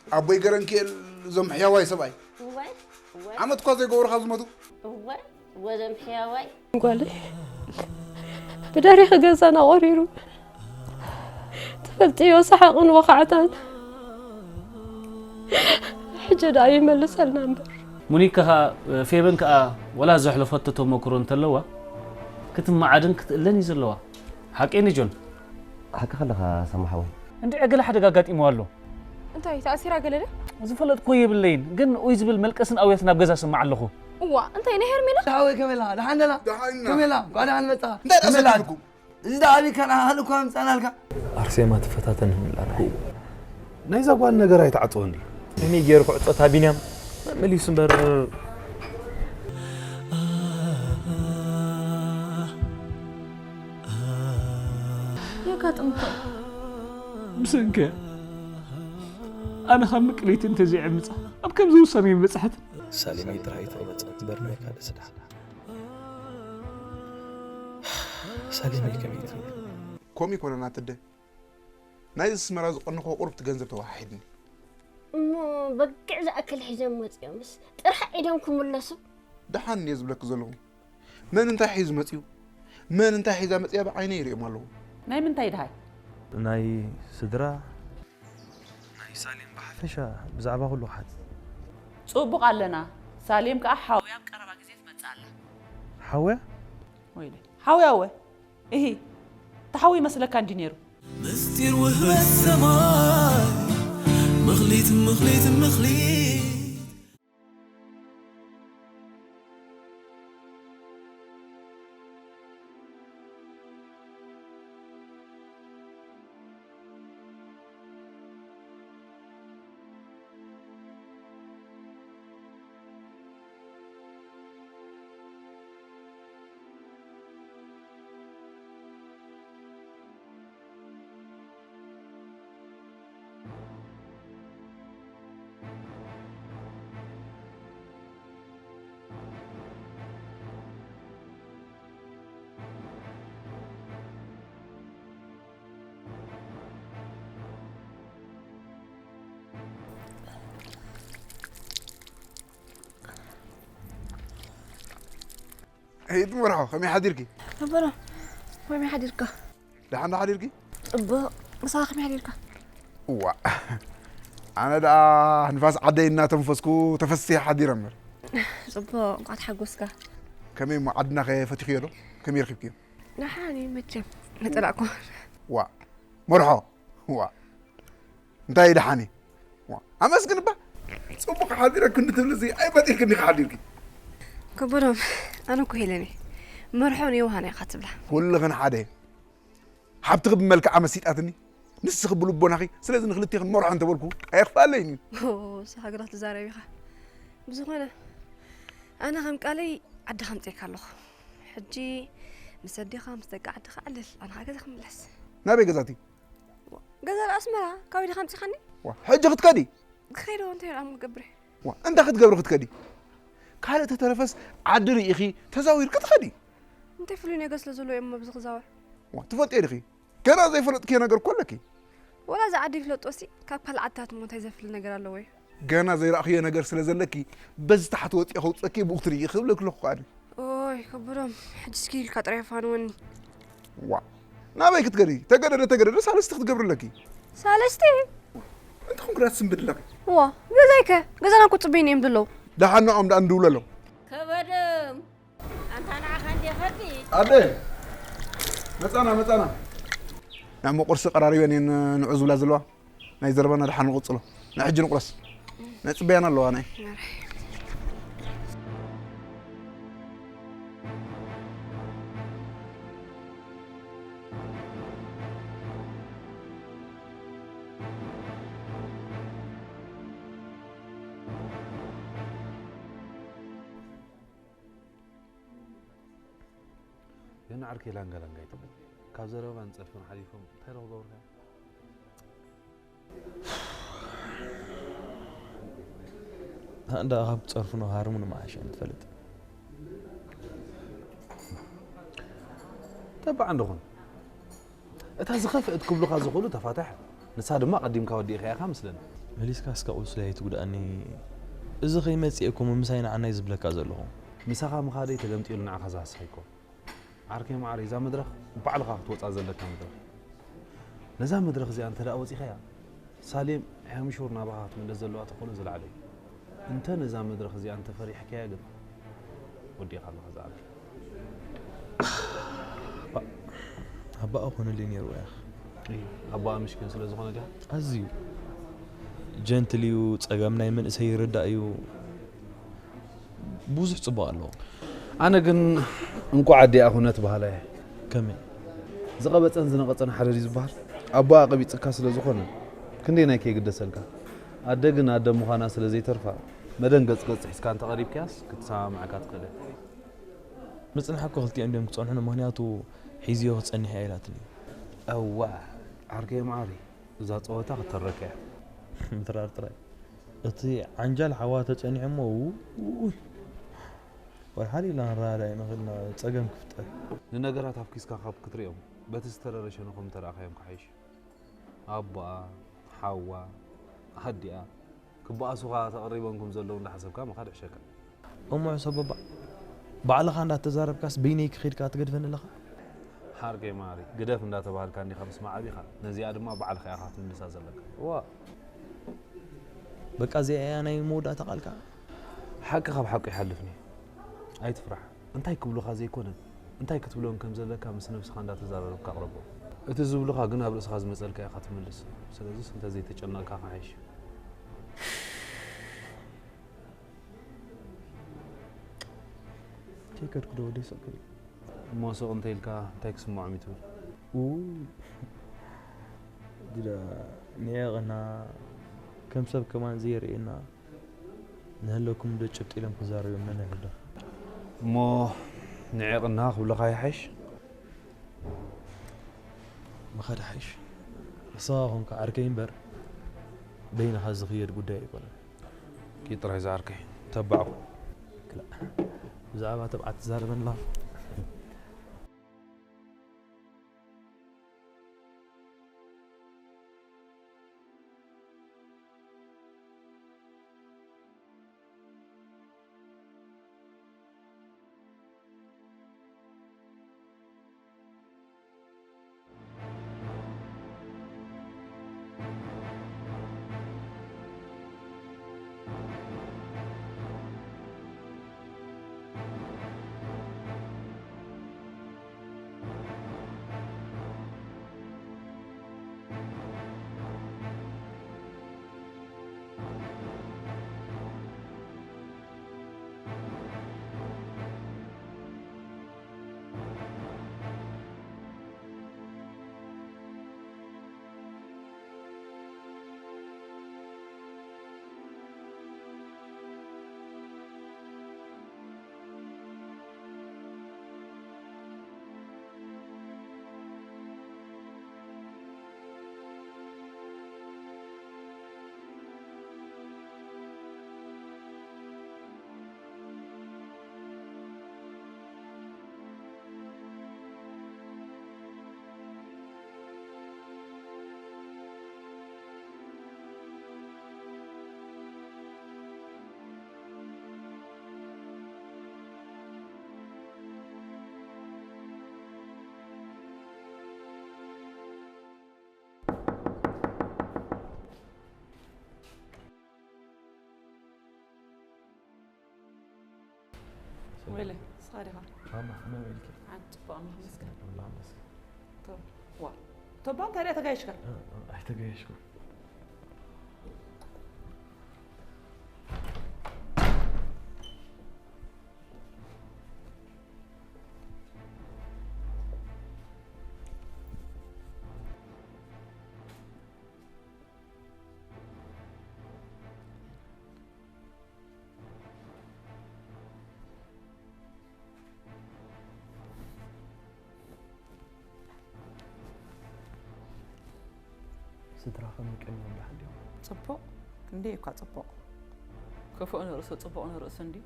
ኣቦይ ገረንክኤል፣ እዞም ሕያዋይ ሰብኣይ እዋይ እዋይ ዓመት እኳ ዘይገበሩኻ ዝሞቱ። እዋይ ወዘም ሕያዋይ። ጓለይ ብደሪኺ ገዛና ቆሪሩ ትፈልጥዮ ሰሓቕን ወኻዕታን። ሕጂ ደኣ ይመልሰልና እምበር። ሙኒካ ከኣ ፌበን ከኣ ወላ ዘሕለፈቶ ተመክሮ እንተለዋ ክትመዓድን ክትእለን እዩ ዘለዋ። ሓቀይ ኒ ጆን? ሓቅኻ ኣለኻ ሳማ ሓወይ። እንድዒ ገለ ሓደጋ ኣጋጢምዋ ኣሎ። እንታይ ተኣሲራ ገለ ድያ? ዝፈለጥኩ የብለይን ግን ኡይ ዝብል መልቀስን ኣውያትን ኣብ ገዛ ስምዕ ኣለኹ። እዋ እንታይ ናይ ሄርሜላ? ሓወይ ከመይ ኣለኻ? ደሓን ደላ? ከመይ ኣላ? እንኳዕ ደሓን መጻኻ። እንታይ ተኣሲርኩም? እዚ ደኣ ኣበይ ካን ኣህል እኳ ኣምጻናልካ። ኣርሴማ ትፈታተን ምን ኣርኩ። ናይዛ ጓል ነገር ኣይትዓጽወን ድዩ? ከመይ ገይሩ ክዕጾ እታ ቢንያም? መመሊሱ እምበር። የጋጥም እኮ እዩ። ብሰንከ ኣነ ካብ ምቅሊት እንተዘይዕምጻ ኣብ ከምዚ ውሳኔ ምበጽሐት። ሳሌመይ ጥራይ ተቐበጸ እምበር ናይ ካልእ ስድሓ። ሳሌመይ ከመይ ትብል? ከምኡ ይኮነና ትደ ናይዚ ኣስመራ ዝቐነኹዎ ቁሩብ እቲ ገንዘብ ተወሓሒድኒ። እሞ በጊዕ ዝኣክል ሒዞም መጺኦምስ ጥራሕ ኢዶም ክምለሱ? ደሓን እየ ዝብለኪ ዘለኹ። መን እንታይ ሒዙ መጺኡ፣ መን እንታይ ሒዛ መጺኣ ብዓይነይ ይርእዮም ኣለኹ። ናይ ምንታይ ደሃይ? ናይ ስድራ ናይ ሳሌም ብሓፈሻ ብዛዕባ ኩሉ ክሓትት። ጽቡቕ ኣለና። ሳሌም ከኣ ሓውያ ኣብ ቀረባ ግዜ ትመጽእ ኣላ። ሓውያ? ወይለይ ሓውያ እወ እሂ ተሓዊ ይመስለካ እንዲ ነይሩ። ምስጢር ውህበት ሰማይ ምኽሊት ምኽሊት ምኽሊት ሄይ ትመርሖ ከመይ ሓዲርኪ? ነበረ ከመይ ሓዲርካ? ደሓን ዶ ሓዲርኪ? ጽቡቕ ምሳኻ ከመይ ሓዲርካ? እዋ ኣነ ደኣ ንፋስ ዓደይ እናተንፈስኩ ተፈሲሐ ሓዲረ እምበር። ጽቡቕ እንኳዕ ተሓጎስካ። ከመይ እሞ ዓድናኸ ፈቲኽዮ ዶ? ከመይ ረኺብክዮ? ደሓን እዩ መቸም ነጸላእኩ። ዋ መርሖ ዋ እንታይ ደሓን እዩ ኣመስግን እባ ጽቡቕ ሓዲረ ክንዲ ትብል እዚ ኣይፈጢርክኒ ሓዲርኪ ከበዶም ኣነ እኮ ሄለን እየ መርሖን የውሃና ኢኻ ትብላ ኩልኽን ሓደ ሓብትኺ ብመልክዓ መሲጣትኒ ንስኺ ብልቦናኺ ስለዚ ንክልቴኽን መርሖ እንተበልኩ ኣየኽፍኣለይን እዩ ንስኻ ግዳ ትዛረብ ኢኻ ብዝኾነ ኣነ ከም ቃለይ ዓዲ ከምፅኤካ ኣለኹ ሕጂ ምስ ኣዴኻ ምስ ደቂ ዓድኻ ዕልል ኣነ ገዛ ክምለስ ናበይ ገዛቲ ገዛ ኣስመራ ካበይ ዲኻ ኣምፂኻኒ? ዋ፣ ሕጂ ክትከዲ? ክኸይዶ እንታይ ደኣ እሞ ክገብር እየ? ዋ፣ እንታይ ክትገብሪ ክትከዲ? ካልእ ተተረፈስ ዓዲ ርኢኺ ተዛዊርኪ ትኸዲ። እንታይ ፍሉይ ነገር ስለ ዘለዎ እየ እሞ ኣብዚ ክዛወር? ዋ፣ ትፈልጥዮ ዲኺ? ገና ዘይፈለጥክዮ ነገር እኮ ኣለኪ። ወላ እዚ ዓዲ ይፍለጦሲ ካብ ካልእ ዓድታት እሞ እንታይ ዘፍሊ ነገር ኣለዎ እዩ? ገና ዘይረኣኽዮ ነገር ስለ ዘለኪ በዚ ታሕቲ ወፂአ ከውፅአኪ ብኡ ክትርኢ ክብለኪ ኣለኹ ከኣ። ኦይ ከበዶም ሕጂ እስኪ ኢልካ ጥራይ ኣፋንወኒ። ዋእ ናበይ ክትከዲ ተገደደ ተገደደ ሳልስቲ ክትገብሪ ኣለኪ። ሳልስቲ? እንታይ ኮንኪ ደኣ ትስንብዲ ኣለኺ? ዋእ ገዛይከ ገዛና እኮ ፅበዩኒ እዮም ዘለዉ። ደሓን ንዕኦም ደኣ ንድውለሎም። ከበዶም ኣንታ ንዓኻ እንድየ ከቢድ። ኣደ መፃና መፃና ንዕሞ ቁርሲ ቀራሪበን እየን ንዑ ዝብላ ዘለዋ። ናይ ዘረባና ደሓን ንቕጽሎ። ናይ ሕጂ ንቑረስ። ናይ ጽበያና ኣለዋ ናይ። ግን ዓርከይ ላንጋ ላንጋ ኣይትበል። ካብ ዘረባን ጸርፍን ሓሊፎም እንታይ ዶ ክገብሩኻ? እንዳ ካብ ጸርፍኖ ሃርሙን መዓሽ እንትፈልጥ ተባዕ እንደኹን እታ ዝኸፍአት ክብሉኻ ዝኽእሉ ተፋታሕ ንሳ ድማ ቀዲምካ ወዲእኻ ኢኻ ምስለና መሊስካ እስከ ቁስለይ ኣይትጉድኣኒ። እዚ ከይመጽእ እኮ ምምሳይ ንዓናይ ዝብለካ ዘለኹ። ምሳኻ ምኻደይ ተገምጢሉ ንዓኻ ዝሃስኻ ኣይኮን። ዓርከይ መዓረይ፣ እዛ መድረኽ ባዕልኻ ክትወጻ ዘለካ መድረኽ። ነዛ መድረኽ እዚኣ እንተ ደኣ ወጺኻያ፣ ሳሌም ሕምሹር ናባኻ ክትምለስ ዘለዋ ተኽእሎ ዝለዓለ እዩ። እንተ ነዛ መድረኽ እዚኣ እንተ ፈሪሕካያ ግን፣ ወዲእኻ ኣለኻ ዝዓርከይ። ኣባኣ ኮነለይ ነይሩ እያ። እዩ። ኣባኣ ምሽኪን ስለ ዝኾነ ድያ? ኣዝዩ። ጀንትል እዩ፣ ጸገም ናይ መንእሰይ ይርዳእ እዩ። ብዙሕ ጽቡቕ ኣለዎ። ኣነ ግን እንቋዕ ኣዲኣ ኩነት በሃላ እየ። ከመይ? ዝቐበጸን ዝነቐጸን ሓደ ድዩ ዝበሃል? ኣቦኣ ቀቢጽካ ስለ ዝኾነ፣ ክንደየናይ ከየግደሰልካ? ኣደ ግን ኣደ ምዃና ስለ ዘይተርፋ፣ መደንገጽ ገጽ ሒዝካ እንተቐሪብካያስ ክትሰማምዓካ ትኽእል እያ። ምጽናሕ እኮ ክልቲኦም ድዮም ክጸንሑኒ፣ ምኽንያቱ ሒዝዮ ክጸንሕ እያ ኢላትኒ። እዋ፣ ዓርከይ መዓሪ፣ እዛ ጸወታ ክትተረካ እያ። ምትራር ጥራይ። እቲ ዓንጃል ሓዋ ተጸኒሑ እሞ፣ ውይ፣ ወላ ሓደ ኢልና ክንረዳዳእ ኣይንኽእልና፣ ጸገም ክፍጠር። ንነገራት ኣፍኪስካ ካብ ክትሪኦም፣ በቲ ዝተረረ ሸነኾም እንተረኣኻዮም ክሓይሽ። ኣቦኣ፣ ሓዋ፣ ኣዲኣ፣ ክበኣሱኻ ተቐሪቦም ከም ዘለዉ እንዳሓሰብካ ምኻድ ይሕሸካ። እሞ ሕሰቦ፣ ባ-፣ ባዕልኻ እንዳተዛረብካስ በይነይ ክኸድካ ትገድፈኒ ኣለኻ? ሓርቀይ መሃሪ፣ ግደፍ እንዳተባሃልካ እንዲኻ ምስማዕ ዓቢኻ፣ ነዚኣ ድማ ባዕልኻ ኢኻ ክትምልሳ ዘለካ። ዋ፣ በቃ እዚኣ እያ ናይ መወዳእታ ቃልካ? ሓቂ ካብ ሓቁ ይሓልፍኒ። ኣይትፍራሕ። እንታይ ክብሉኻ ዘይኮነ፣ እንታይ ክትብሎም ከም ዘለካ ምስ ነብስኻ እንዳተዛረብካ ኣቕረቦ። እቲ ዝብሉኻ ግን ኣብ ርእስኻ ዝመጸልካ ኢኻ ትምልስ። ስለዚስ እንተዘይተጨነቕካ ክሓይሽ። ከይከድኩ ዶ ወደይ ስቕ ክብል? እሞ ስቕ እንተ ኢልካ እንታይ ክስምዖም እዩ ትብል? ኡ፣ ግዳ ንዒቕና፣ ከም ሰብ ከማን ዘየርእየና፣ ንህለኩም ዶ ጭብጥ ኢሎም ክዛረቡ እዮም ነንሕድር። እሞ ንዒቕና ክብሉኻ ይሓይሽ? ምኻድ ሓይሽ። ንስኻ ኾንካ ዓርከይ እምበር፣ በይንኻ ዝኽየድ ጉዳይ ኣይኮነን። ኪድ ጥራይ ዝዓርከይ፣ ተባዕ ኩን። ክላእ፣ ብዛዕባ ተብዓት ትዛረበኒ ኣለኻ? ወይለ፣ ንስኻ ዲኻ? ማማ፣ ከመይ ውዒልኪ? ሓንቲ ጽቡቕ፣ ኣምላኽ ይመስገን። ኣምላኽ ይመስገን። ቶ-፣ ዋ፣ ቶባ፣ እንታይ ደኣ ተጋይሽካ? እ፣ እ፣ ኣይተጋየሽኩን። ስድራ ከመይ ቀንዮም ደሓን ድዮም? ጽቡቕ፣ ክንደይ እኳ ጽቡቕ። ክፉእ ንርእሱ ጽቡቕ ንርእሱ እንድዩ።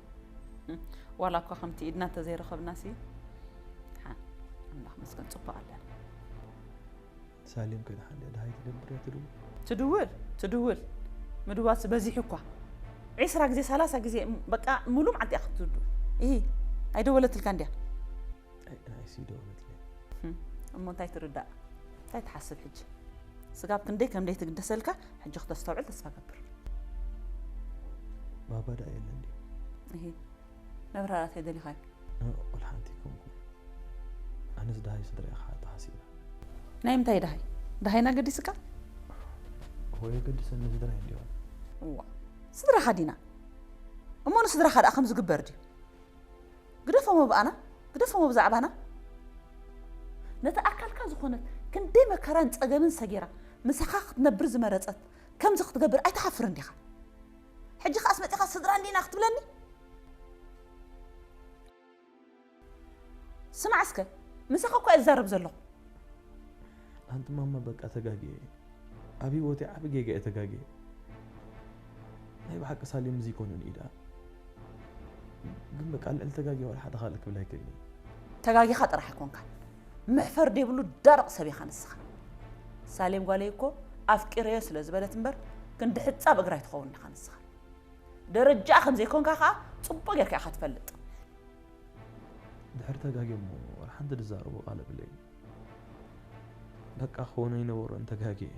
እም፣ ዋላ እኳ ከምቲ ኢድና እንተዘይረኸብናሲ፣ ደሓን፣ ኣምላኽ መስገን ጽቡቕ ኣለና። ሳሌም ከ ደሓን ድያ? ደሃይ ትገብር እያ ትድውል? ትድውል፣ ትድውል። ምድዋልሲ በዚሑ እኳ። ዒስራ ግዜ፣ ሰላሳ ግዜ፣ እም፣ በቃ፣ ሙሉ መዓልቲ እያ ክትድውል። እሂ፣ ኣይደወለትልካ እንድያ? ኣይ፣ ኣይሲ ደወለትለይ። ህም፣ እሞ እንታይ ትርዳእ? እንታይ ትሓስብ ሕጂ? ስጋብ ክንደይ ከም ደይትግደሰልካ ሕጂ ክተስተውዕል ተስፋ ገብር። ባባ ደኣ የለን ድዩ? እሂ፣ መብራህርህ እንታይ ደሊኻዮ? እ፣ ወላ ሓንቲ ኣይኮንኩን። ኣነስ ደሃይ ስድራይ ኢኻ ተሓሲብና። ናይ ምንታይ ደሃይ? ደሃይና ገዲስካ? ሆይ የገድሰኒ ስድራይ እንዲዮም። እዋ፣ ስድራኻ ዲና? እሞ ንስድራኻ ደኣ ከም ዝግበር ድዩ? ግደፎሞ ብኣና፣ ግደፎሞ ብዛዕባና። ነቲ ኣካልካ ዝኾነት ክንደይ መከራን ጸገምን ሰጊራ ምሳኻ ክትነብር ዝመረጸት ከምዚ ክትገብር ኣይትሓፍርን ዲኻ? ሕጂ ኸኣስ መጺኻ ስድራ እንዲና ክትብለኒ? ስማዕ እስከ፣ ምሳኻ እኮ እየ ዝዛረብ ዘለኹ። ኣንቲ ማማ በቃ ተጋግየ። ኣብ ህይወተይ ዓቢ ጌጋ እየ ተጋግየ። ናይ ብሓቂ ሳሌም እዚ ኣይኮነን እዩ ደኣ። ግን በቃ ልዕሊ ተጋግየ ዋላ ሓደ ካልእ ክብል ኣይክእልን እየ። ተጋጊኻ ጥራሕ ኣይኮንካን። መሕፈር ዘይብሉ ደረቕ ሰብ ኢኻ ንስኻ። ሳሌም ጓለይ እኮ ኣፍቂረዮ ስለ ዝበለት እምበር ክንዲ ሕጻብ እግራ ኣይትኸውን ኢኻ ንስኻ። ደረጃኣ ከም ዘይኮንካ ከኣ ጽቡቕ ጌርካ ኢኻ ትፈልጥ። ድሕሪ ተጋግየ እሞ ዋላ ሓንቲ ዝዛረቦ ቃል የብለይን። በቃ ክኾኖ ኣይነበሮን ተጋግየ።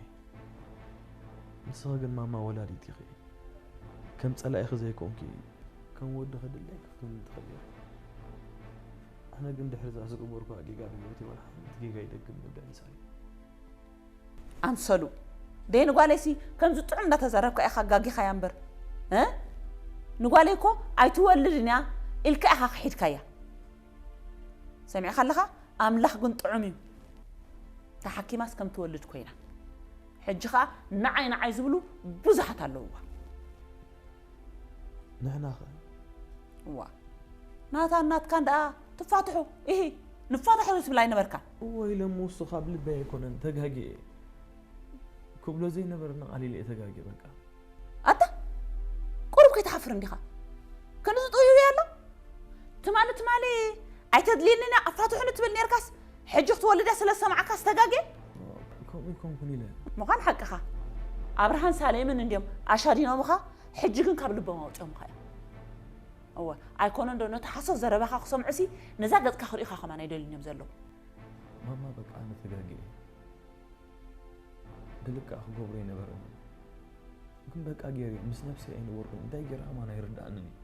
ንስኺ ግን ማማ ወላዲት ኢኺ። ከም ጸላኢኺ ዘይኮንኪ፣ ከም ወድኺ ድላይኪ ክትኮኒ ትኽእሊ ኢኺ። ኣነ ግን ድሕሪ እዛ ዝገበርኩዋ ጌጋ ኣብ ህይወተይ ዋላ ሓንቲ ጌጋ ኣይደግም ምበል ንሳይ። ኣምሰሉ። ደይ ንጓለይሲ ከምዚ ጥዑም እንዳተዛረብካ ኢኻ ጋጊኻያ እምበር። እ? ንጓለይ እኮ ኣይትወልድን እያ ኢልካ ኢኻ ክሒድካያ። ሰሚዕካ ኣለኻ? ኣምላኽ ግን ጥዑም እዩ። ተሓኪማስ ከም ትወልድ ኮይና። ሕጂ ኸኣ ንዓይ ንዓይ ዝብሉ ብዙሓት ኣለውዋ። ንሕናኸ? እዋ። ናታን ናትካን ደኣ ትፋትሑ። ኢሂ፣ ንፋታሑ ትብል ኣይነበርካ። እወ ኢለ እሞ እሱ ካብ ልበይ ኣይኮነን፣ ተጋግየ። ክብሎ ዘይነበረኒ ቃል ኢለ እየ ተጋግየ በቃ። ኣታ፣ ቁሩብ ከይትሓፍር እንዲኻ? ክንዚ ጥውይው ኣሎ? ትማሊ፣ ትማሊ ኣይተድልየንን እያ፣ ኣፋትሑኒ ትብል ኔርካስ፣ ሕጂ ክትወልድ እያ ስለ ዝሰማዕካስ ተጋግየ? ከምኡ ኣይኮንኩን ኢለ። ምዃን ሓቅኻ። ኣብርሃን ሳሌምን እንድዮም ኣሻዲኖምኻ፣ ሕጂ ግን ካብ ልቦም ኣውጺኦምኻ እዮም። እወ፣ ኣይኮነን ዶ ነቲ ሓሶት ዘረባኻ ክሰምዑሲ፣ ነዛ ገጽካ ክርእዩኻ ከማን ኣይደልን እዮም ዘለዉ። ማማ በቃ ኣነ ተጋግየ። ብልክዕ ክገብሮ ኣይነበረን። ግን በቃ ገይረ ምስ ነብሰይ ኣይነበርኩን። እንታይ ገይረ ከማን ኣይርድኣንን እዩ።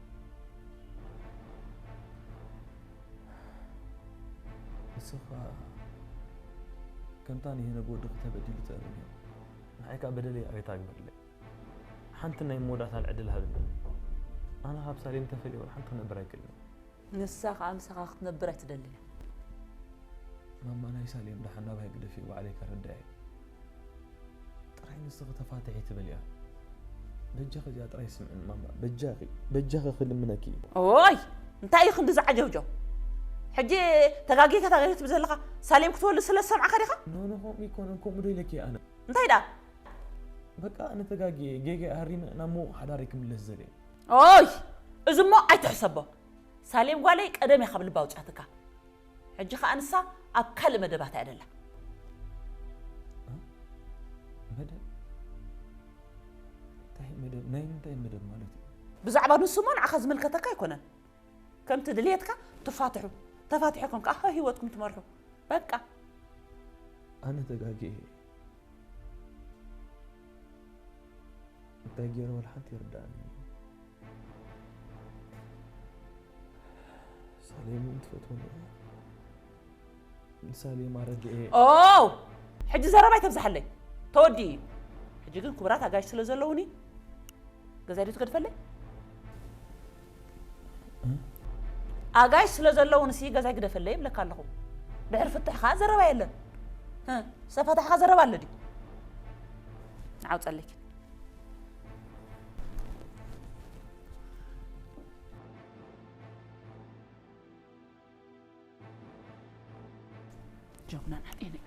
ንስኻ ከምታ ንሄኖግ ወድኺ ተበዲሉ ተእርም እዩ። ንዓይ ከኣ በደለይ ይቕሬታ ግበረለይ። ሓንቲ ናይ መወዳእታን ዕድል ሃብኒ። ኣነ ካብ ሳሌም ተፈልየ ወላ ሓንቲ ክነብር ኣይክእልን። ንሳ ከኣ ምሳኻ ክትነብር ኣይትደልን እያ። ማማ ናይ ሳሌም ደሓን ናባይ ግደፍዮ ባዕለይ ከረድኣ እየ። ጥራይ ንስኺ ተፋትሒ ትብል እያ። በጃኺ እዚኣ ጥራይ ስምዕን ማማ፣ በጃኺ፣ በጃኺ ክልምነኪ። ኦይ! እንታይ እዩ ክንዲ ዝዓጀውጀው? ሕጂ ተጋጊኻ ተጋጊኻ ትብል ዘለኻ ሳሌም ክትወልድ ስለ ዝሰምዓኻ ዲኻ? ኖ፣ ኖ፣ ከምኡ ኣይኮነን፣ ከምኡ ዶ ኢለኪ ኣነ? እንታይ ደኣ? በቃ ኣነ ተጋግየ፣ ጌጋይ ኣሪመ ናብ ምዉቕ ሓዳረይ ክምለስ ዘልየ። ኦይ! እዚ እሞ ኣይትሕሰቦ። ሳሌም ጓለይ ቀደም እያ ካብ ልባ ኣውጺኣትካ። ሕጂ ኸኣ ንሳ ኣብ ካልእ መደባት እያ ደላ። እ? መደብ? እንታይ መደብ? ናይ ምንታይ መደብ ማለት እዩ? ብዛዕባ ንሱ እሞ ንዓኻ ዝምልከተካ ኣይኮነን። ከምቲ ድልየትካ ትፋትሑ፣ ተፋቲሕኩም ከኣ ህይወትኩም ትመርሑ። በቃ። ኣነ ተጋግየ። እንታይ ገይረ ወላ ሓንቲ ይርድኣኒ። ሳሌም እውን ትፈትወኒ እያ። ንሳሌም ኣረድኤ። ኦ! ሕጂ ዘረባ ኣይተብዝሓለይ። ተወዲኡ እዩ። ሕጂ ግን ክቡራት ኣጋይሽ ስለ ዘለዉኒ፣ ገዛይ ዶ ትገድፈለይ? እ? ኣጋይሽ ስለ ዘለዉ ንሲ ገዛይ ግደፈለይ ይብለካ ኣለኹ። ድሕሪ ፍትሕ ኸዓ ዘረባ የለን። እ፣ ዝተፋታሕኻ ዘረባ ኣሎ ድዩ? ንዓውፀለኪ። ጀግና ናጤነይ።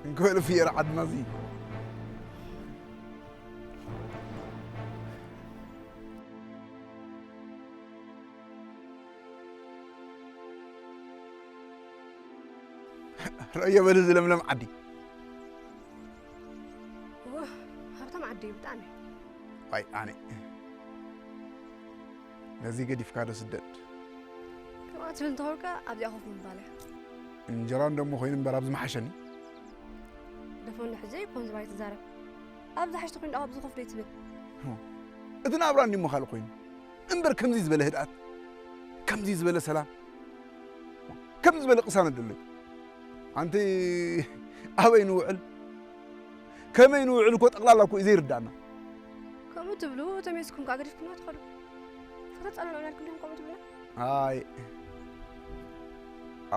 እንክበል ፍየር ዓድና እዚ። ረዮ በል እዚ ለምለም ዓዲ። እወ፣ ሃብታም ዓዲ እዩ ብጣዕሚ። ዋይ ኣነ። ነዚ ገዲፍካ ዶ ስደድ? ከምኣ ትብል እንተኾንካ ኣብዚኣ ኮፍ ምባል እያ። እንጀራ እንደሞ ኮይኑ እምበር ኣብዚ መሓሸኒ። ደፈኑ ሕዚ ኣይኮን ዝባይ ትዛረብ። ኣብዚ ሓሽቲ ኮይኑ ደኣ ኣብዚ ኮፍ ደይ ትብል። እቲ ናብራ እንዲሞ ካልእ ኮይኑ። እምበር ከምዚ ዝበለ ህድኣት፣ ከምዚ ዝበለ ሰላም፣ ከምዚ ዝበለ ቅሳነት ደሎ። ኣንቲ ኣበይ ንውዕል፣ ከመይ ንውዕል እኮ ጠቕላላ እኮ እዩ ዘይርዳእና። ከምኡ ትብሉ ተሜስኩም ከኣ ገዲፍኩምና ትኸዱ። ከተጸናንዑና ኢልኩም ዲኹም ከምኡ ትብሉና? ኣይ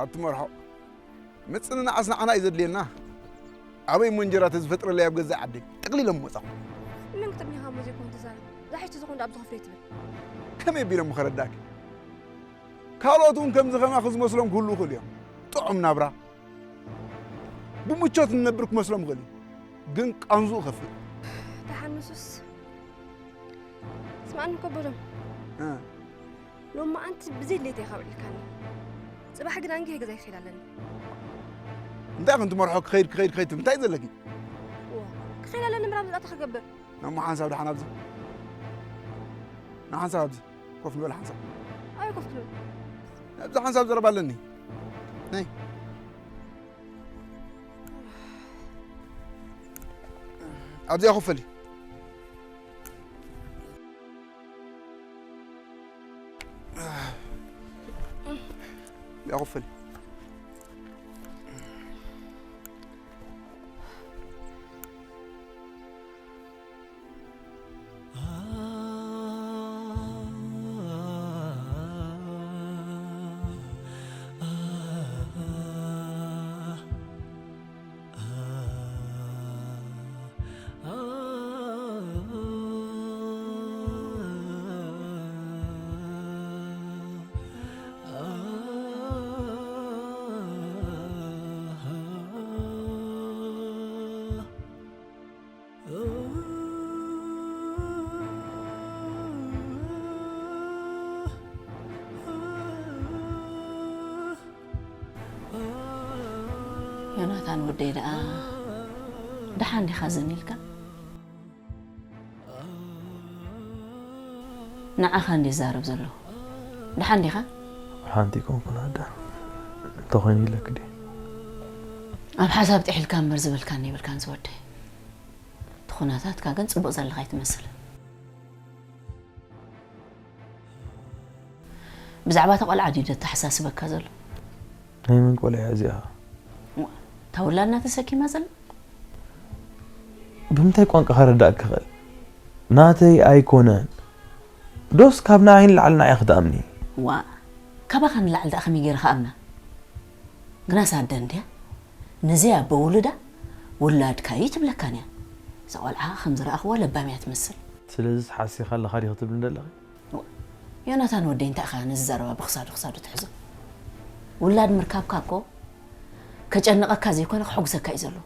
ኣቲ መርሖ፣ ምጽንናዓስ ንዓና እዩ ዘድልየና። ኣበይ እሞ እንጀራ ተዝፈጥረለይ ኣብ ገዛእ ዓደይ ጠቕሊለ ምወጻኹ። እመን ክትብልኒ ካብ ዘይኮን ትዛረብ። ዛሕቲ ዝኾን ደኣ ኣብዚ ኮፍ ደይ ትብል። ከመይ ኣቢለ እሞ ከረዳእኪ? ካልኦት እውን ከምዚ ከማኺ ዝመስሎም ክህልዉ ይኽእሉ እዮም። ጥዑም ናብራ፣ ብምቾት ንነብር ክመስሎም ይኽእል እዩ፣ ግን ቃንዝኡ ከፍእ። ተሓንሱስ ስማዕኒ እኮ በሎም። እ። ሎማዓንቲ ብዘይ ድሌተይ ኢኻ ውዒልካኒ። ጽባሕ ግን ኣንጊሀ ገዛይ ክኸይድ ኣለኒ። እንታይ ኮን ትመርሖ? ክኸይድ ክኸይድ ክኸይድ ትብል እንታይ እዩ ዘለኪ? ዋ፣ ክኸይድ ኣለኒ ምራብ ዝኣተ ክገብር። ናሞ ሓንሳብ ደሓን ኣብዚ፣ ንሓንሳብ ኣብዚ ኮፍ ንበል ሓንሳብ። ኣበይ ኮፍ ትብል? ኣብዚ ሓንሳብ ዘረባ ኣለኒ። ነይ ኣብዚኣ ኮፍ በሊ። ኣብዚኣ ኮፍ በሊ። ዮናታን ወደይ ደኣ ደሓን ዲኻ ዝን ኢልካ? ንዓኻ እንዲ ዛረብ ዘለኹ። ደሓን ዲኻ? ሓንቲ ኣይኮንኩን ኣደ። እንተኾይኑ ኢለክ ድየ? ኣብ ሓሳብ ጥሒልካ እምበር ዝበልካኒ የብልካን ዝወደይ። እቲ ኩነታትካ ግን ጽቡቕ ዘለኻ ኣይትመስልን። ብዛዕባ እታ ቆልዓ ድዩ ደተሓሳስበካ ዘሎ? ናይ መን ቆልዓ እያ እዚኣ? እታ ውላድና ተሰኪማ ዘላ? ብምንታይ ቋንቋ ከረዳእካ ክኽእል? ናተይ ኣይኮነን። ዶስ ካብ ንዓይ ንላዕሊ ንዓይ ክትኣምኒ? ዋእ፣ ካባኻ ንላዕሊ ደኣ ከመይ ገይረ ክኣምና? ግናስ ኣደ እንድያ፣ ነዘይ ኣቦ ውሉዳ ውላድካ እዩ ትብለካን እያ። እዛ ቆልዓ ከም ዝረኣኽዋ ለባም እያ ትመስል። ስለዚስ ሓሲኻ ኣለኻ ዲኺ ትብልኒ ዘለኺ? ዮናታን ወደይ እንታይ ኢኻ ነዚ ዘረባ ብኽሳዱ ክሳዱ ትሕዞ? ውላድ ምርካብካ እኮ ከጨንቐካ ዘይኮነ ከሐጉሰካ እዩ ዘለዎ።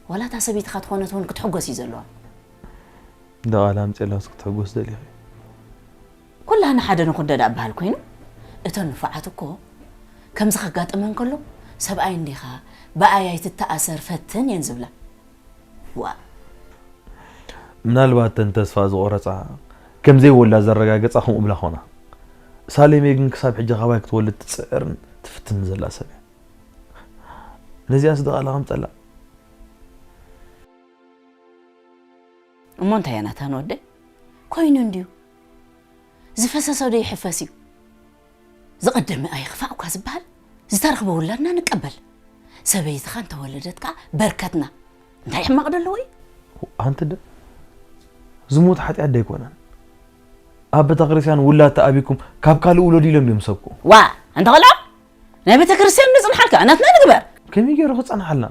ዋላ እታ ሰበይትኻ ትኾነት እውን ክትሕጎስ እዩ ዘለዋ። ደቓላ ኣምፅኤላስ ክትሕጎስ ደሊኺ? ኩላህና ሓደ ንኹን ደኣ በሃል ኮይኑ እተን ንፉዓት እኮ ከምዚ ከጋጥመን ከሎ ሰብኣይ እንዲኻ ብኣይ ኣይትተኣሰር ፈትን እየን ዝብላ። ዋእ። ምናልባት እተን ተስፋ ዝቖረፃ ከምዘይወላ ዘረጋገፃ ከምኡ ብላ ኾና። ሳሌሜ ግን ክሳብ ሕጂ ካባይ ክትወልድ ትፅዕርን ትፍትን ዘላ ሰብ እያ። ነዚኣስ ደቓላ ከምፀላ። እሞ እንታይ እያ ናታን ወደይ? ኮይኑ እንድዩ ዝፈሰሰ ዶ ይሕፈስ እዩ? ዝቐደመ ኣይኽፋእ እኳ ዝበሃል ዝተረኽበ ውላድና ንቀበል። ሰበይትኻ እንተወለደት ከኣ በርከትና። እንታይ ሕማቕ ዶ ኣለዎ እዩ? ኣንቲ ደ ዝሙት ሓጢኣት ዶ ኣይኮነን? ኣብ ቤተ ክርስቲያን ውላድ ተኣቢኩም ካብ ካልእ ውለዱ ኢሎም ድዮም ዝሰብኩ? ዋ ኣንታ ቆልዓ ናይ ቤተ ክርስቲያን ንጽንሓልካ ናትና ንግበር። ከመይ ገይሩ ክጸንሓልና?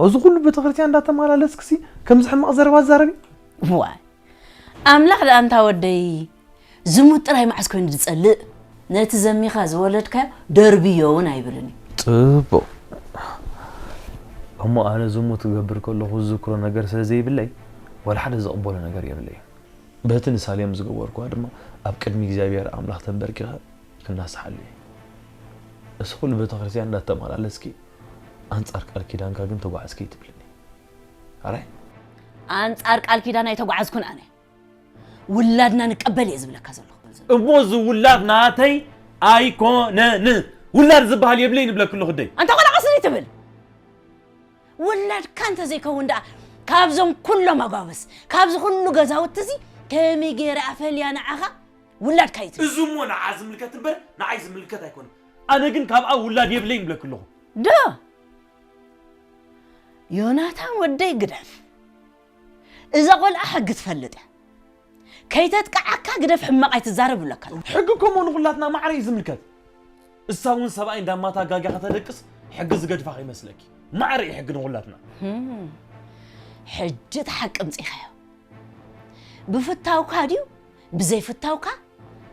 እዚ ኩሉ ቤተ ክርስቲያን እንዳተመላለስክሲ ከምዚ ሕማቕ ዘረባ ትዛረቢ? ዋይ ኣምላኽ ደኣ ኣንታ ወደይ ዝሙት ጥራይ መዓስ ኮይኑ ዝጸልእ? ነቲ ዘሚኻ ዝወለድካዮ ደርብዮ እውን ኣይብልን እዩ። ጽቡቕ። እሞ ኣነ ዝሙት ክገብር ከለኹ ዝዝክሮ ነገር ስለ ዘይብለይ፣ ዋላ ሓደ ዝቕበሎ ነገር የብለይ። በቲ ንሳሌም ዝገበርኩዋ ድማ ኣብ ቅድሚ እግዚኣብሔር ኣምላኽ ተንበርኪኸ ክናስሓሉ እየ። እዚ ኩሉ ቤተ ክርስቲያን እንዳተመላለስኪ ኣንጻር ቃል ኪዳንካ ግን ተጓዓዝኪ ትብልኒ። ኣራይ? ኣንጻር ቃል ኪዳን ኣይተጓዓዝኩን ኣነ። ውላድና ንቀበል እየ ዝብለካ ዘለኹ። እሞ እዚ ውላድ ናተይ ኣይኮነን። ውላድ ዝበሃል የብለይ ንብለኪ ኣለኹ ደይ። ኣንታ ቆልዓ ቀስ ትብል። ውላድካ እንተዘይከውን ደኣ ካብዞም ኩሎም ኣጓብስ፣ ካብዚ ኩሉ ገዛውቲ እዚ ከመይ ገይረ ኣፈልያ ንዓኻ ውላድካ እዩ ትብል? እዚ እሞ ንዓ ዝምልከት እምበር ንዓይ ዝምልከት ኣይኮነን። ኣነ ግን ካብኣ ውላድ የብለይ ንብለኪ ኣለኹ። ዶ ዮናታን ወደይ ግደፍ። እዛ ቆልዓ ሕጊ ትፈልጥ እያ። ከይተጥቅዓካ ግደፍ ሕማቕ ኣይትዛረብ እብለካ ኣለኹ። ሕጊ እኮ እሞ ንኹላትና ማዕረ እዩ ዝምልከት። እሳ እውን ሰብኣይ እንዳማታ ጋጊያ ከተደቅስ ሕጊ ዝገድፋ ከይመስለኪ። ማዕረ እዩ ሕጊ ንኹላትና። ህም። ሕጂ እቲ ሓቂ ምጺኻዮ። ብፍታውካ ድዩ ብዘይፍታውካ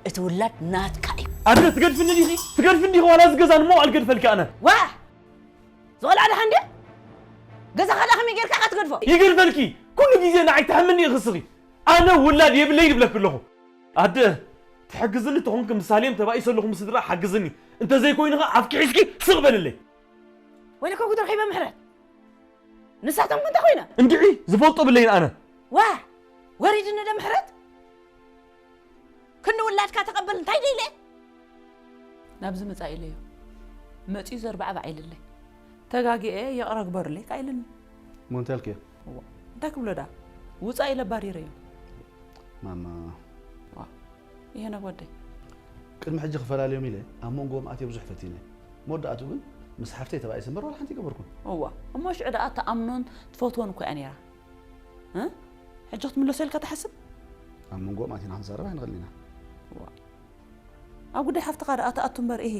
እቲ ውላድ ናትካ እዩ። ኣደ ትገድፍኒ ዲኺ? ትገድፍኒ ዲኺ? ዋላ እዚ ገዛ ንመዋል ገድፈልኪ ኣነ። ዋ! ዝቆልዓ ደሓን ድያ? ገዛኻ ደኣ ከመይ ጌርካ ኢኻ ትገድፎ? ይገድፈልኪ። ኩሉ ግዜ ንዓይ ትሕምኒ ኢኺ ስኺ። ኣነ ውላድ የብለይ ይብለኪ ኣለኹ። ኣደ ትሕግዝኒ ተኾንኪ ምሳሌም ተባኢሰ ኣለኹ ምስ ስድራ ሓግዝኒ። እንተዘይኮይኑ ኸኣ ኣፍኪ ሒዝኪ ስቕ በልለይ። ወይለከ ጉድ ረኺበ ምሕረት። ንሳቶም ግን እንታይ ኮይና? እንድዒ ዝፈልጦ ብለይን ኣነ። ዋ! ወሪድኒ ዶ ምሕረት? ክንዲ ውላድካ ተቐበል እንታይ ደይለ? ናብዚ ምጻእ ኢለዮ። መጺኡ ዘርባዕባዕ ኢልለይ። ተጋጊኤ ይቕረ ግበርለይ ከኣ ኢልኒ። እሞ እንታይ ኣልክዮ? እዋ፣ እንታይ ክብሎ ደኣ? ውጻእ ኢለ ኣባሪረዮ። ማማ። ዋ፣ ይሄ ነብ ወደይ። ቅድሚ ሕጂ ክፈላልዮም ኢለ ኣብ መንጎኦም ኣትዮ ብዙሕ ፈቲነ። መወዳእቱ ግን ምስ ሓፍተይ ተባኢሰ እምበር ዋላ ሓንቲ ኣይገበርኩን። እዋ፣ እሞ ሽዑ ደኣ ትኣምኖን ትፈትዎን እኮ እያ ነይራ። እ? ሕጂ ክትምለሶ ኢልካ ትሓስብ? ኣብ መንጎኦም ኣቲና ክንዛረብ ኣይንኽእልን ኢና። እዋ። ኣብ ጉዳይ ሓፍትኻ ደኣ ትኣቱ እምበር ኢሂ።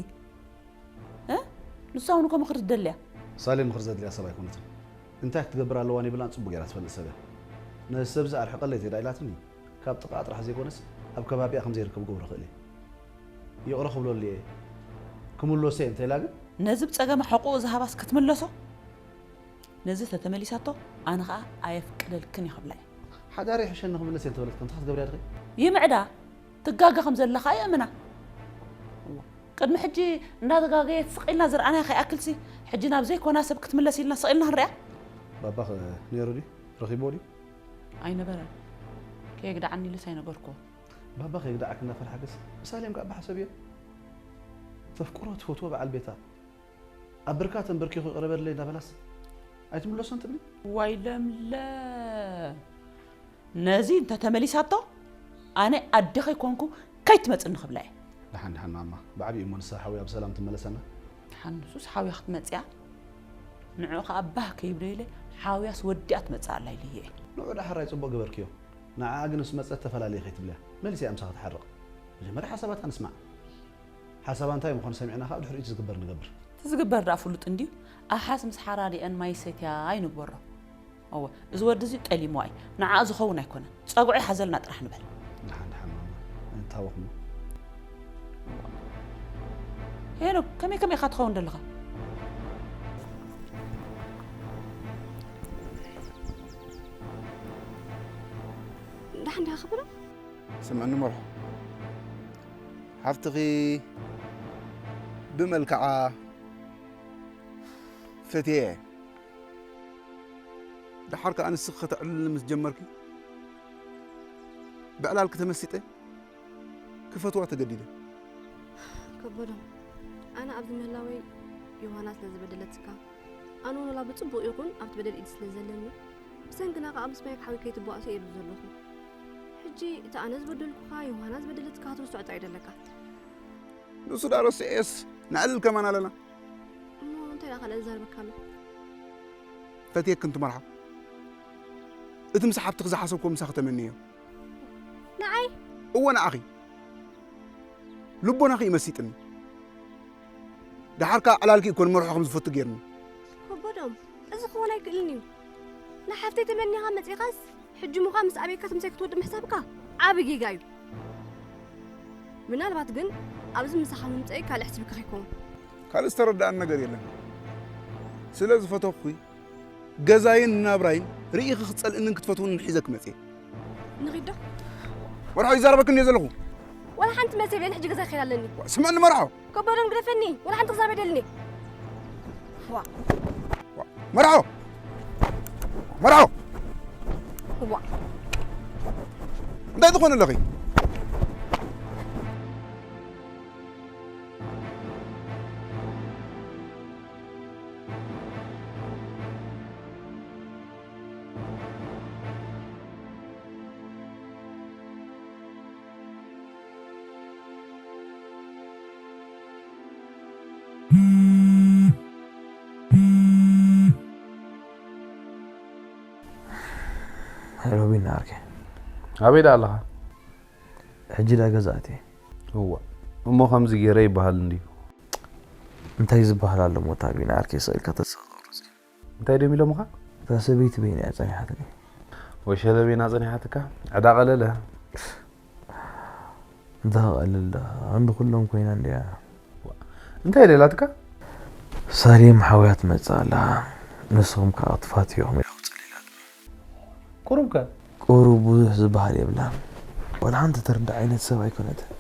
እ? ንሳ እውን እኮ ምኽሪ ትደልያ። ሳሌም ምኽሪ ዘድልያ ሰብ ኣይኮነትን። እንታይ ክትገብር ኣለዋን የብላን ጽቡቕ ጌራ ትፈልጥ ሰብ እያ። ነዚ ሰብ እዚ ኣርሕቐለይ ተዳ ኢላትኒ፣ ካብ ጥቓኣ ጥራሕ ዘይኮነስ ኣብ ከባቢኣ ከም ዘይርከብ ገብሮ እኽእል እየ። ይቕረ ክብለሉ እየ። ክምለሶ እየ እንተ ኢላ ግን? ነዚ ብጸገማ ሕቑኡ ዝሃባስ ክትምለሶ? ነዚ ተተመሊሳቶ ኣነ ኸኣ ኣየፍቅደልክን እየ ክብላ እየ። ሓዳረይ ይሕሸኒ ክምለስ እየ እንተበለት ከ እንታይ ክትገብርያ ድኺ? ይምዕዳ፣ ትጋገ ከም ዘለኻ የእምና። እዋ፣ ቅድሚ ሕጂ እንዳተጋገየት ስቕ ኢልና ዝረኣናያ ከይኣክልሲ፣ ሕጂ ናብ ዘይኮና ሰብ ክትምለስ ኢልና ስቕ ኢልና ክንሪኣ? ባባኸ ነይሩ ድዩ? ረኺብዎ ድዩ? ኣይነበረን። ከየግድዓኒ ኢሉስ ኣይነገርኩዎን። ባባ ከየግድዓኪ እንዳፈርሓክስ፣ ሳሌም ከኣ ባሕ ሰብ እዮ። ተፍቅሮ ትፈትዎ በዓል ቤታ ኣብ ብርካ ተንበርኪኹ ይቕረ በልለይ እንዳበላስ ኣይትምለሶን ትብሊ? ዋይ ለምለም፣ ነዚ እንተ ተመሊሳቶ ኣነ ኣደኺ ኮንኩ ከይትመጽኒ ክብላ እየ። ደሓን ደሓን ማማ፣ ብዓቢኡ እሞ ንሳ ሓውያ ብሰላም ትመለሰና። ደሓን ንሱስ ሓውያ ክትመጽእ እያ። ንዕኡ ኸኣ ባህ ከይብሎ ኢለ ሓውያስ ወዲኣ ትመጽእ ኣላ ኢለ እየ። ንዑ ደሓራይ ጽቡቕ ገበርክዮ። ንዓኣ ግን ምስ መጸት ተፈላለየ ከይትብልያ። መሊሳ እያ ምሳኺ ትሓርቕ። መጀመርያ ሓሳባታ ንስማዕ። ሓሳባ እንታይ ምዃኑ ሰሚዕና ኸኣ ብድሕሪኡ እቲ ዝግበር ንገብር። እቲ ዝግበር ደኣ ፍሉጥ እንድዩ። ኣሓስ ምስ ሓራዲአን ማይ ይሰትያ ኣይንግበሮ። እወ፣ እዚ ወዲ እዚ ጠሊምዋ እዩ። ንዓኣ ዝኸውን ኣይኮነን። ጸግዑ ይሓዘልና ጥራሕ ንበል። ደሓን ደሓን ማማ። እንታወኽሞ። ሄኖክ፣ ከመይ ከመይ ኢኻ ትኸውን ዘለኻ? ደሓን ዲኻ ክብሎ? ስምዕኒ መርሖ። ሓፍትኺ ብመልክዓ ፈትየ። ደሓር ከኣ ንስኺ ከተዕልልኒ ምስ ጀመርኪ፣ ብዕላልኪ ተመሲጠ ክፈትዋ ተገዲደ። ከበዶም፣ ኣነ ኣብዚ ምህላወይ ዮሃና ስለ ዝበደለትካ፣ ኣነ እውን ወላ ብጽቡቕ ይኹን ኣብቲ በደል ኢድ ስለ ዘለኒ፣ ብሰንክና ከኣ ምስ ማይ ሓዊ ከይትባእሶ እየ ኣብዚ ዘለኹ። ሕጂ እቲ ኣነ ዝበደልኩኻ፣ ዮሃና ዝበደለትካ ክትርስዖ ጥራይ ደለካ። ንሱ ዳ ረሲዐስ ነዕልል ከማን ኣለና። እሞ እንታይ ደኣ ካልእ ዝዛረበካ ኣሎ? ፈትየክን ትመርሓ። እቲ ምስ ሓብትኺ ዝሓሰብክዎ ምሳኺ ተመንዮ። ንዓይ? እወ ንዓኺ። ልቦናኺ እዩ መሲጥኒ። ደሓር ከኣ ዕላልኪ እኮ ንመርሖ ከም ዝፈቱ ጌርኒ። ከበዶም፣ እዚ ክኾን ኣይክእልን እዩ። ንሓፍተይ ተመኒኻ መጺኻስ፣ ሕጂ ምዃ ምስ ኣቤካ ትምሳይ ክትወድእ ምሕሳብካ ዓቢ ጌጋ እዩ። ምናልባት ግን ኣብዚ ምሳኻ ምምጸይ ካልእ ሕስብኪ ከይከውን። ካልእ ዝተረዳእኒ ነገር የለን። ስለ ዝፈተኹኺ ገዛይን ናብራይን ርኢኺ ክትጸልእንን ክትፈትውንን ሒዘ ክመጽእ እየ። ንኺዶ መርሖ ይዛረበክን እየ ዘለኹ። ዋላ ሓንቲ መልሲ የብለይን። ሕጂ ገዛ ክኸይድ ኣለኒ። ስምዕኒ መርሖ። ከበዶም ግደፈኒ። ዋላ ሓንቲ ክዛረብ የደልኒ። ዋ መርሖ መርሖ ዋ እንታይ ትኾን ኣለኺ? ሮቢን ዓርከይ ኣበይ ደኣ ኣለኻ? ሕጂ ዳ ገዛእቲ እዋ እሞ ከምዚ ገይረ ይበሃል እንድዩ። እንታይ ዝበሃል ኣሎ ሞታ ቢና ዓርከይ ስቕ ኢልካ ተስፋ ትቑርጽ። እንታይ ድዮም ኢሎምኻ? እታ ሰበይቲ በይና እያ ጸኒሓትኒ። ወሸለ በይና ጸኒሓትካ? ዕዳ ቀለለ። እንታይ ቀልል ዳ ኣንዲ ኩሎም ኮይና እንድያ። እንታይ ኢለ ኢላትካ? ሳሌም ሓውያ ትመጽእ ኣላ። ንስኹም ከኣ ክትፋትዩኹም ኢላ ውጽእ ኢላትኒ። ቁሩብ ከ? ቁሩብ ብዙሕ ዝበሃል የብላን። ዋላ ሓንቲ ትርዳእ ዓይነት ሰብ ኣይኮነትን።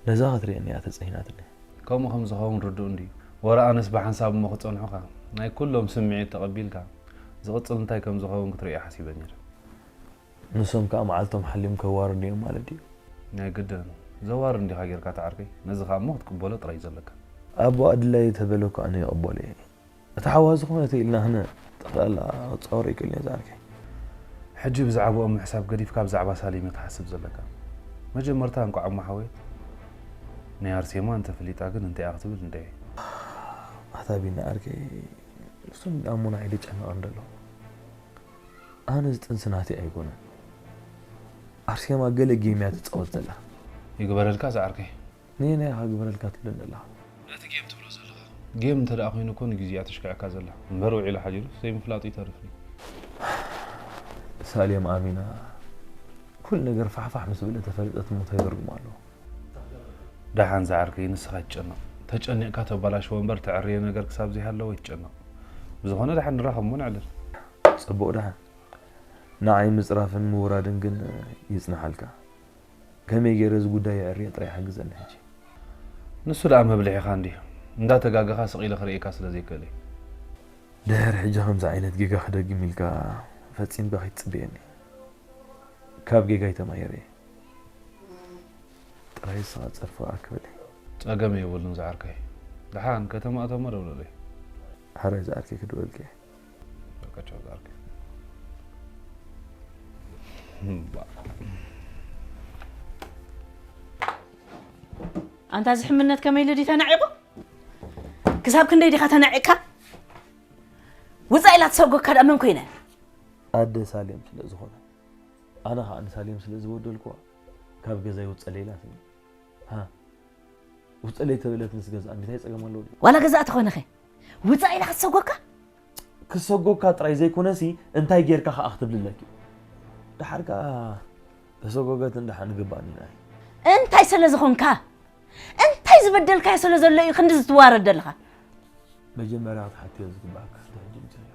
ነዛ ክትርእየኒ እያ ተጸይናትኒ። ከምኡ ከም ዝኸውን ርዱእ እንድዩ። ወረ ኣነስ ብሓንሳብ እሞ ክጸንሑኻ ናይ ኩሎም ስምዒት ተቐቢልካ ዝቕጽል እንታይ ከም ዝኸውን ክትርእዮ ሓሲበ ነይረ። ንሶም ከኣ መዓልቶም ሓልዮም ከዋርዱ እዮም ማለት ድዩ? ናይ ግድን ዘዋርድ እንዲኻ ጌርካ ተዓርከይ ነዚ ከኣ እሞ ክትቅበሎ ጥራይ እዩ ዘለካ። ኣቦ ኣድላይ ተበለ እኮ ኣነ ይቕበሎ እየ። እቲ ሓዋ ዝኾነ ተይልና ህነ ጠቕላላ ክጻወሮ ይክእል እየ ዝዓርከይ። ሕጂ ብዛዕባኦም ምሕሳብ ገዲፍካ ብዛዕባ ሳሌም ክትሓስብ ዘለካ። መጀመርታ እንቋዕ እሞ ሓወየት። ናይ ኣርሴማ እንተፈሊጣ ግን እንታይ እያ ክትብል እንድዒ። ኣታ ቢኒ ዓርከይ እሱም ደኣ እሞ ንዓይ ድጨነቐኒ ደሎ። ኣነ እዚ ጥንሲ ናተይ ኣይኮነን። ኣርሴማ ገለ ጌም እያ ትጻወት ዘላ። ይግበረልካ ዝዓርከይ። ንየናይ ኢኻ ግበረልካ ትብለኒ ዘለኻ? ነቲ ጌም ትብሎ ዘለኻ። ጌም እንተ ደኣ ኮይኑ እኮ ንግዜኣ ተሽክዐካ ዘላ እምበር ውዒሉ ሓዲሩ ዘይምፍላጡ ይተርፍ ድዩ? ሳሌም ኣሚና ኩሉ ነገር ፋሕፋሕ ምስ በለ ተፈለጠት ሞት ኣይተርጉም ኣለዎ። ደሓን ዝዓርከይ ንስኻ ኣይትጨነቕ። ተጨኒቕካ ተበላሽዎ እምበር ተዕርዮ ነገር ክሳብ ዘይሃለወ ኣይትጨነቕ። ብዝኾነ ደሓን ንራኸብ እሞ ነዕልል። ጽቡቕ ደሓን። ንዓይ ምጽራፍን ምውራድን ግን ይጽንሓልካ። ከመይ ገይረ እዚ ጉዳይ የዕርዮ ጥራይ ሓግዘኒ ሕጂ። ንሱ ደኣ መብልዒኻ እንድዩ። እንዳተጋገኻ ስቕ ኢለ ክርእየካ ስለ ዘይክእል እየ። ድሕር ሕጂ ከምዚ ዓይነት ጌጋ ክደግም ኢልካ ፈጺምካ ከይትጽበየኒ። ካብ ጌጋይ ተማሂረ እየ። ጥራይ ንስኻ ጸርፊ ኣክበለይ። ጸገም የብሉን ዝዓርከይ። ደሓን ከተማ እቶ እሞ ደውለለይ። ሕራይ ዝዓርከይ ክድወልካ እየ። በቃ ቻው ዝዓርከይ። ኣንታ እዚ ሕምነት ከመይ ኢሉ ድዩ ተናዒቑ? ክሳብ ክንደይ ዲኻ ተናዒቕካ? ውፃእ ኢላ ትሰጎካ ደኣ መን ኮይነ? ኣደ ሳሌም ስለ ዝኾነ ኣነ ኸዓ ንሳሌም ስለ ዝበደልኩዋ ካብ ገዛይ ውፀለይ ኢላትኒ። ሃ ውፀለይ ተበለትንስ ገዛኣ እንታይ ፀገም ኣለዎ ድዩ? ዋላ ገዛኣ ተኾነኸ ውፃእ ኢላ ክትሰጎካ? ክሰጎካ ጥራይ ዘይኮነሲ እንታይ ጌርካ ኸዓ ክትብሊ ኣለኪ። ደሓር ከኣ ተሰጎገት እንድሓን ግባእኒ ንዓይ። እንታይ ስለ ዝኾንካ? እንታይ ዝበደልካዮ ስለ ዘሎ እዩ ክንድዚ ትዋረድ ዘለኻ? መጀመርያ ክትሓትዮ ዝግባእካ ሕጂ ምፅእዮ።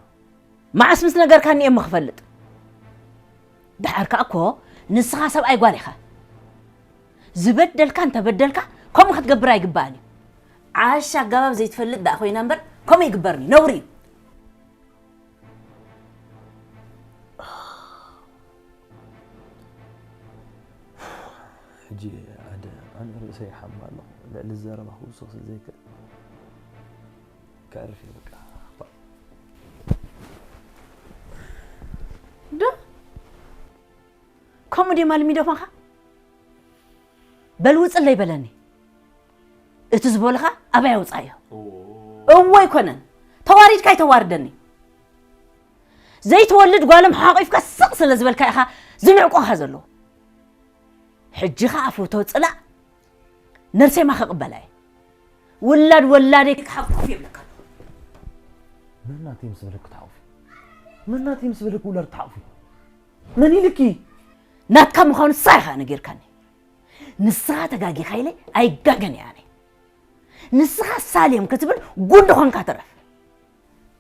መዓስ ምስ ነገርካኒ እየ እሞ ክፈልጥ? ደሓር ከኣ እኮ ንስኻ ሰብኣይ ጓል ኢኻ። ዝበደልካ እንተበደልካ ከምኡ ክትገብር ኣይግባእን እዩ። ዓሻ ኣገባብ ዘይትፈልጥ ደኣ ኮይና እምበር ከምኡ ይግበርኒ ነውሪ እዩ። ሕጂ ኣደ ኣነ ርእሰይ ይሓማ ኣለኹ ልዕሊ ዘረባ ክውስኽ ስለ ዘይክእል ከዕርፍ እየ በቃ። ዶ ከምኡ ድዮም ኣልሚዶማኻ? በል ውፅለይ በለኒ። እቲ ዝበሉኻ ኣበይ ኣውፃዮ? እዎ ኣይኮነን። ተዋሪድካ ኣይተዋርደኒ። ዘይትወልድ ጓሎም ሓቒፍካ ስቕ ስለ ዝበልካ ኢኻ ዝንዕቆኻ ዘለዉ። ሕጂ ኸዓ ፎቶ ፅላእ ነርሴማ ክቕበላ እየ። ውላድ ወላደይ ክሓቁፍ የብለካ ኣለኹ። መን ናተይ ምስ በለክ ክትሓቑፊ? መን ናተይ ምስ በለክ ውላድ ክትሓቑፊ? መን ኢልኪ? ናትካ ምዃኑ ንሳ ኢኻ ነጊርካኒ። ንስኻ ተጋጊኻ ኢለ ኣይጋገን እየ ኣነ። ንስኻ ሳሌም ክትብል ጉንዲ ኾንካ ትረፍ።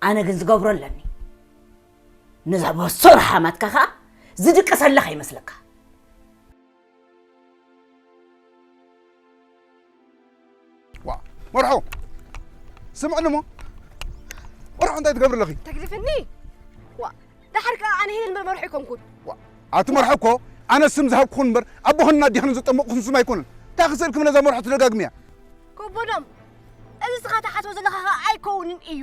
ኣነ ግን ዝገብሮ ኣለኒ። ነዛ በሶር ሓማትካ ኸኣ ዝድቅሰላ ከይመስለካ። ዋ መርሖ ስምዕኒ እሞ መርሖ እንታይ ትገብር ኣለኺ? ተግድፍኒ ዋ ዳሕር ከዓ ኣነ ሄለን መርመርሑ ኣይኮንኩን። ዋ ኣቲ መርሖ እኮ ኣነ ስም ዝሃብኩኹን እምበር ኣቦኽን ኣዴኽን ዘጠመቕኹን ስም ኣይኮነን። እንታይ ክስእልኪ ነዛ መርሖ ትደጋግምያ? ከቦዶም እዚ ስኻ ትሓስቦ ዘለኻ ከዓ ኣይከውንን እዩ።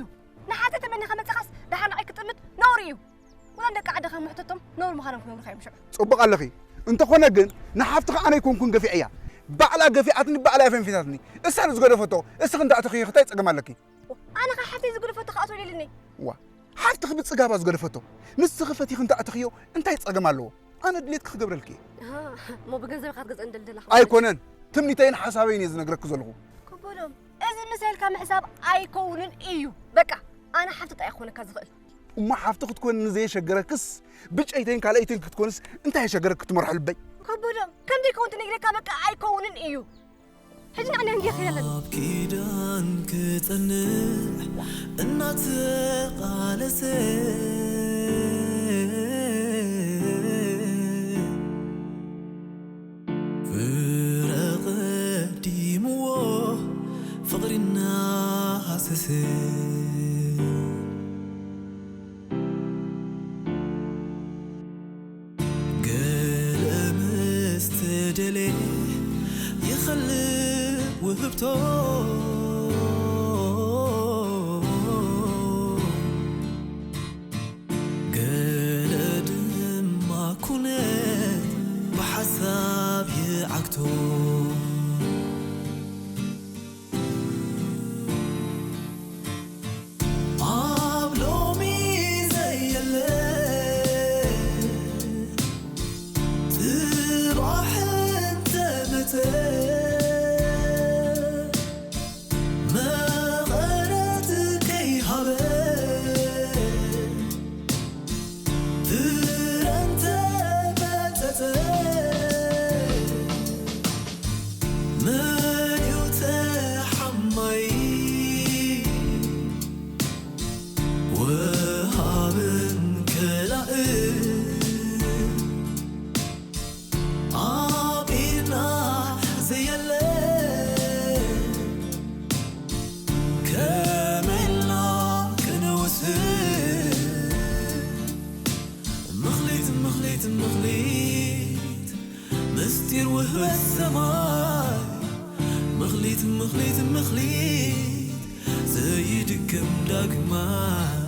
ንሓንቲ ተመኒኻ መፅኻስ ደሓር ንዓይ ክጥምት ነውሪ እዩ። ወላ ንደቂ ዓድኻ ምሕተቶም ነውሪ ምዃኖም ክነግሩኻ እዮም ሽዑ። ፅቡቕ ኣለኺ። እንተኾነ ግን ንሓፍትኻ ኣነ ኣይኮንኩን ገፊዐያ። ባዕላ ገፊዓትኒ ባዕላ እያ ፈንፊናትኒ። እሳ ንዝገደፈቶ እስኺ እንዳእተኽዮ እንታይ ፀገም ኣለኪ? ኣነ ኸ ሓፍተይ ዝገደፈቶ ክኣትወለልኒ። ዋ ሓፍትኺ ብፅጋባ ዝገደፈቶ ንስኺ ፈቲኺ እንዳእተኽዮ እንታይ ፀገም ኣለዎ? ኣነ ድሌትኪ ክገብረልኪ እየ። እሞ ብገንዘብ ኢኻ ትገዝአኒ ደልደላ ኣይኮነን ትምኒተይን ሓሳበይን እየ ዝነግረኪ ዘለኹ። ከበዶም እዚ ምሰልካ ምሕሳብ ኣይከውንን እዩ። በቃ ኣነ ሓፍቲ ጥራይ ክኾነካ ዝኽእል። እሞ ሓፍቲ ክትኮንኒ ዘየሸገረክስ ብጨይተይን ካልኣይተይን ክትኮንስ እንታይ የሸገረክ ክትመርሖ ልበይ? ከበዶም ከምዚ ይከውን ትነግረካ በቃ ኣይከውንን እዩ። ሕጂ ንዓና እንዲኻ ያለን ኣብ ኪዳን ክጸንዕ እናተቓለሰ ፍረ ቀዲምዎ ፍቕሪ እናሃሰሰ ገለ ምስ ተደልየ ይኸልእ ውህብቶ ገለ ድማ ኩነት ብሓሳብ ይዓግቶ ኣብ ሎሚ ዘየለ ጽባሕ እንተመጸ መቐረት ከይሃበ ፍረ እንተመጸጸ መን እዩ ተሓማይ ወሃብን ከላእን ኣብ ኢድና ዘየለ ከመይ ኢልና ክንውስን ምኽሊት ምኽሊት ምኽሊት ምስጢር ውህበት ሰማይ ምኽሊት ምኽሊት ምኽሊት ዘይድገም ዳግማይ